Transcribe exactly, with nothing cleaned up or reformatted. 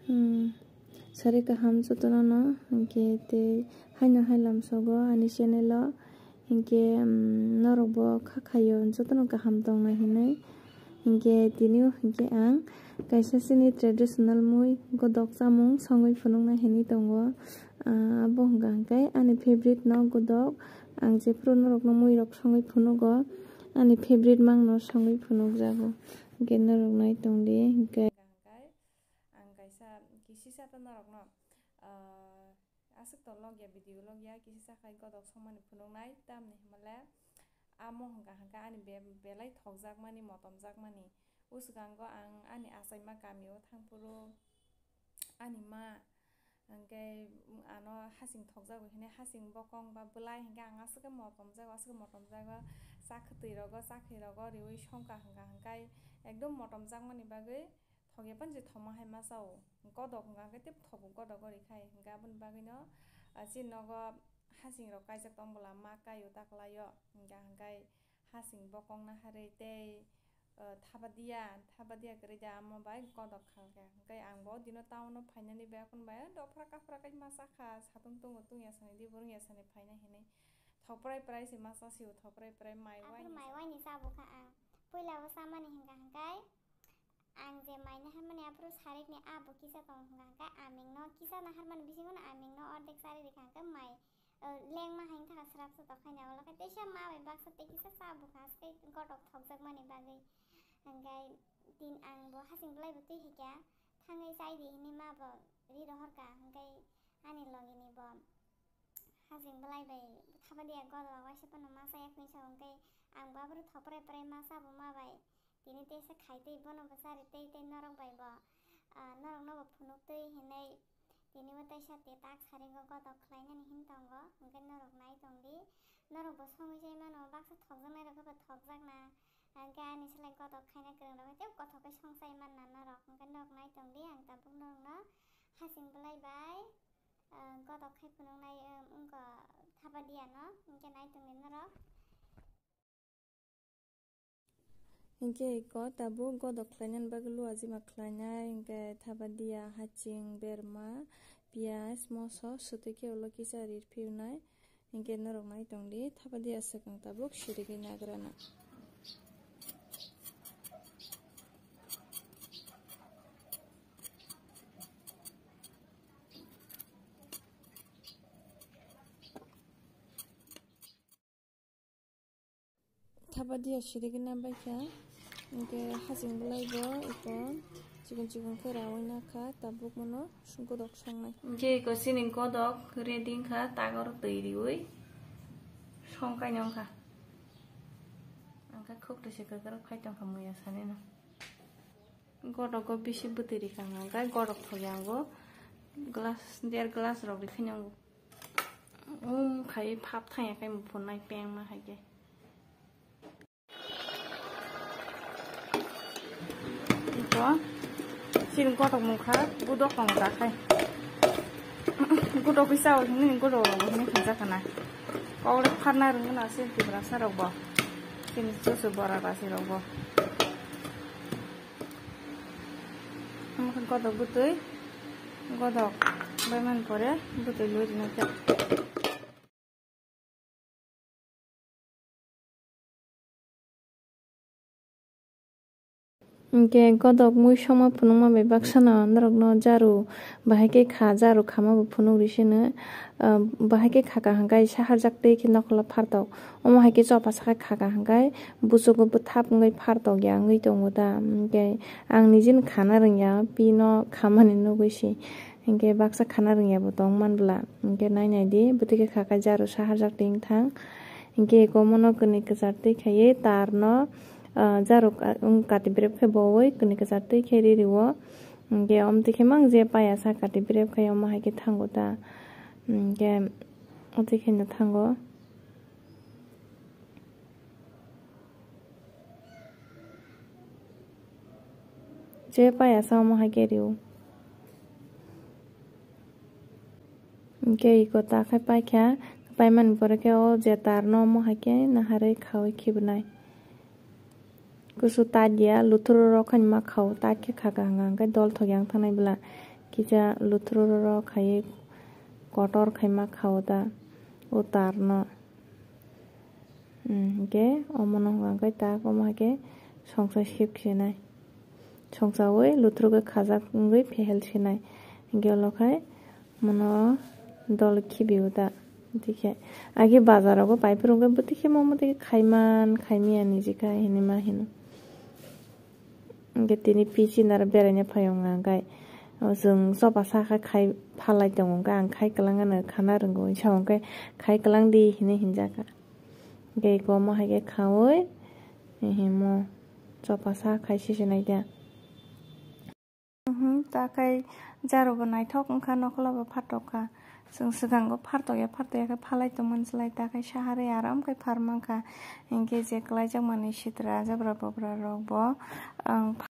Hmm, sari kaham jotono no, hinkhe tei haino hai lamsogo ani channel o, hinkhe, hmm, norok bo kha khaio jotono kaham tongna hinwi. Hinkhe tini o hinkhe ang kaisa chini traditional mui godok chamung songwi phunukna hinwi tongo. Ah, abo hwnkha hinkhe ani favorite no godok, ang jephuru norokno mui rok songwi phunugo, ani favorite mangno songwi phunukjago. Hinkhe norok nai tongdi hinkhe. Ang kaisa kisisa ta norokno, ah, aswk to logya video logya kisisa khai godok songmani phunuknai, tamni hwnmale amo hwnkha hwnkha ani be-, belai thokjakmani, motomjakmani. O swkango ang ani achaima kamio thangphuru ani ma hwnkhe ano hasing thokjago hinwi hasing bokong ba bwlai hwnkhe ang aswk khe motomjago, aswk khe motomjago, chakwtwi rogo, chakhwi rogo riwi songkha hwnkha hwnkhe ekdom motomjakmani bagwi thokya panji thoma hai masa o. Godok hwnkha hwnkhe tei thogo godok o rikhai. Hwnkhe aboni bagwino, ah, chini nogo hasing rok kaijak tong bwla ma kaio ta kwlaio. Hwnkha hwnkhe hasing bokong naharwi tei, ah, thabadia, thabadia kwrwi da amo bai godok khalkha. Hwnkhe ang bo dino town o phainani bai akon bai dophra kaphra kai ma chakha, satung tungo tungya sani di burungya sani phaina hinwi. Thoprai prai se ma chasio, thoprai prai mai wai. Aphuru mai waini chabukha ang. Puila bo chamani hwnkha hwnkhe. Ang je maina hamani aphuru sarikni abo kisa tong hwnkha hwnkhe amingno kisa naharmani bisingono amingno ordek chari rikha hwnkhe mai, eh, lengma hai wngkha srapsa tokhaina ulo khe teisa ma bai baksa tei kisa cha bukha haste godok thokjakmani bagwi. Hwnkhe tin ang bo hasing bwlai bo twi hikha thangwi chai di hinwi ma bo ri rohorkha hwnkhe ani logini bo. Hasing bwlai bai thabadia godok waisa phano ma chaya kwnwi sa hwnkhe ang bo aphuru thoprai prai ma chabo ma bai tini teisa khai tei bono bo chari tei tei norok bai bo, ah, norokno bo phunuk twi hinwi tini bo teisa te tak sari go godok khlainani hin tongo hwnkhe norok nai tongdi norok bo songwi chai mano baksa thokjaknai rok khe bo thokjakna hwnkhe ani selai godok khaina kwrwng rok khe tei kothok khe song chai manna norok hwnkhe norok nai tongdi ang tabuk norokno hasing bwlai bai. Ah, godok khai phunuknai, um, wngkha thabadia no, hinkhe nai tongdi norok. Hinkhe iko tabuk godok khlainani bagwi luajima khlainai, hinkhe thabadia, haching, berma, piyaj, moso, swtwi khe ulo kisa rir phiyunai. Hinkhe norok nai tongdi, thabadia swkang tabuk sirigwi nagrana. Thabadia sirigwi na baikha, hinkhe haching bwlai bo iko chikon chikon khe raui nakha, tabuk mono. Godok songnai. Hinkhe iko chini godok ready wngkha, tak oro twi riwi songkaino wngkha. Ang khe khuk twise kwkrwk phai tongkha muya sanino. Godogo bisi bwtwi rikha ang khe godok thokya ango glass, der glass rok rikhaino ango. Um khai phap thangya khai muphunai pengma hai khe. Ito, chini godok mungkha, godok tong ta khai. Godok bisa o hini godok rok hini khinja kana. Kok le pharna rwngna se Tiprasa rok bo. Chini chuchu bora rasi rok bo. Amkha godok bwtwi, godok bai man pore bwtwi lui rwna khe. Hinkhe godok mui songma phunukma bai baksano norokno jaru bahai khe kha, jaru khama bo phunuk ri sino, ah, bahai khe khaka hwnkhe saharjak twi khe nokholo phartok, omo hai khe chopa sakai khaka hwnkhe buchugo bwthap wngwi phartok ya wngwi tongo da. Hinkhe ang nijini khana rwngya, pino khamani nugwi si. Hinkhe baksa khana rwngya bo tong man bwla. Hinkhe nai nai di, bwtwi khe kha khe jaru saharjak twi wng thang. Hinkhe eko mono kwnwi kwchar twi khaiwi tar no, ah, jaru ka-, wng kati berep khe bowi kwnwi kwchar twi khe riri o. Hinkhe omtwi khe mang je paya sa kati berep khai omo hai khe thango ta. Hinkhe otwi khe no thango. Je paya sa omo hai khe rio. Hinkhe iko ta khai paikha, paimani pore khe o je tar no omo hai khe naharwi khaui khibnai. Kusu ta dia luthuro rok khai ma khao ta khe khaka hwnkha hwnkhe dol thok yang thangnai bwla. Kisa luthru roro khaiwi kotor khaima khao da o tarno. Hwnkhe omono hwnkha khe tak omo hai khe songsa sip sinai. Songsawi luthru khe khajak wngwi phehel sinai. Hwnkhe olo khai mono dol khibiyo da. Tikhe agi bazar rogo pai phuru hwnkhe bwtwi khe mo mwtwi khe khaiman khaimya niji kha hinwi ma hino. Hwnkhe tini pisi naro beraina phaio wngkha, hwnkhe o chwng chopa sa khe khai phalai tongo, hwnkhe ang khai kwlangano khana rwngo, hwnsa hwnkhe khai kwlang di hinwi hinjak kha. Hwnkhe eko omo hai khe khaui himo chopa sa khai sisi naikha. Mhm, ta khai jarobo naithok wngkha, nokhla bo phatok kha. Chwng swkango phartokya phartokya khe phalai tongmani slai ta khai saharwi aram khai phar mankha. Hinkhe je kwlaijakmani sitra jabra bobra rokbo ang